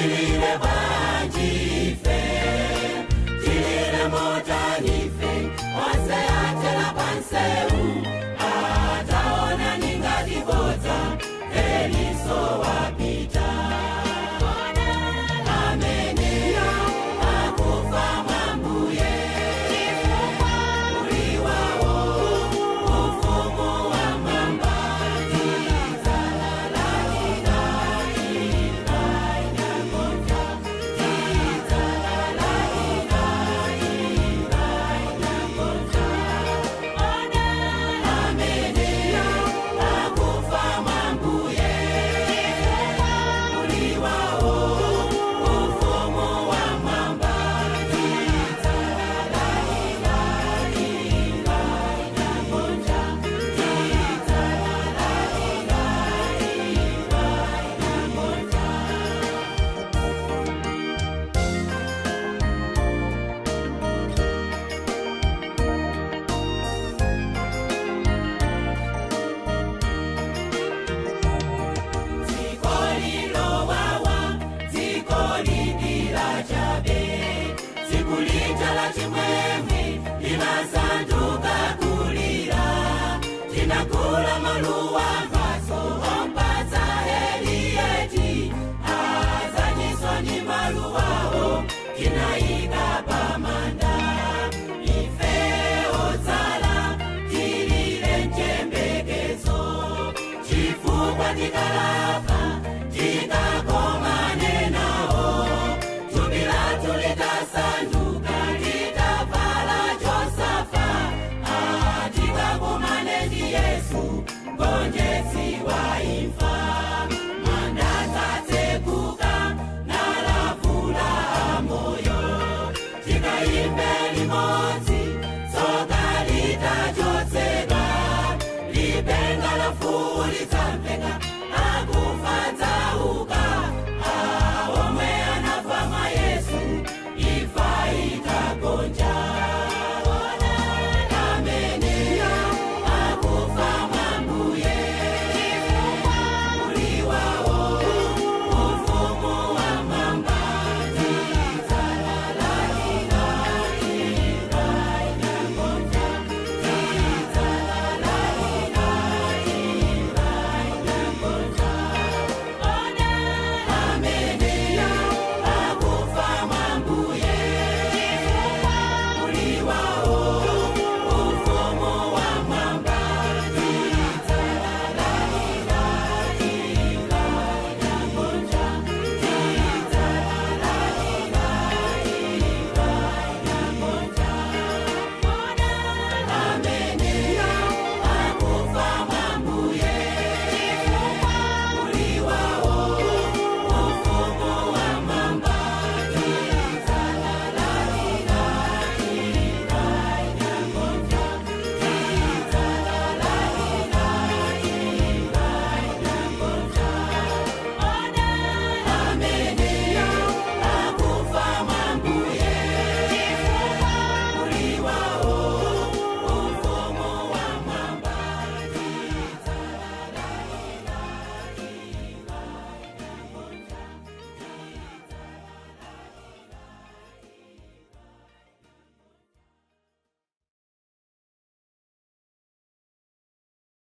Tilile bwanjife, tilile motanife, onse atela panseu, ataona ningatibodza, Eliso wapita. Amene akufa mwambuye, uliwawo ufumu wa mwamba. Tizalalalila imfa inagonja, tizalalalila imfa inagonja. Amene akufa mwambuye, uliwawo ufumu wa mwamba. Tizalalalila imfa inagonja, tizalalalila imfa inagonja. Dziko lilowawa, dziko lidila chabe, tsiku lija la chimwemwe linasanduka kulira. Tinakula maluwa mphatso ompatsa Heliyeti, azanyisoni maluwawo tinayika pamanda. Ife otsala tilile mchembekezo, chifukwa tikalapa tikakomane nawo. Thupi lathu litasanduka litavala chosafa, tikakomane ndi Yesu mgonjetsi wa imfa. Manda tsatsekuka nalavula moyo, tikayimbe limodzi tsoka litachotsedwa, lipenga lafuulitsa.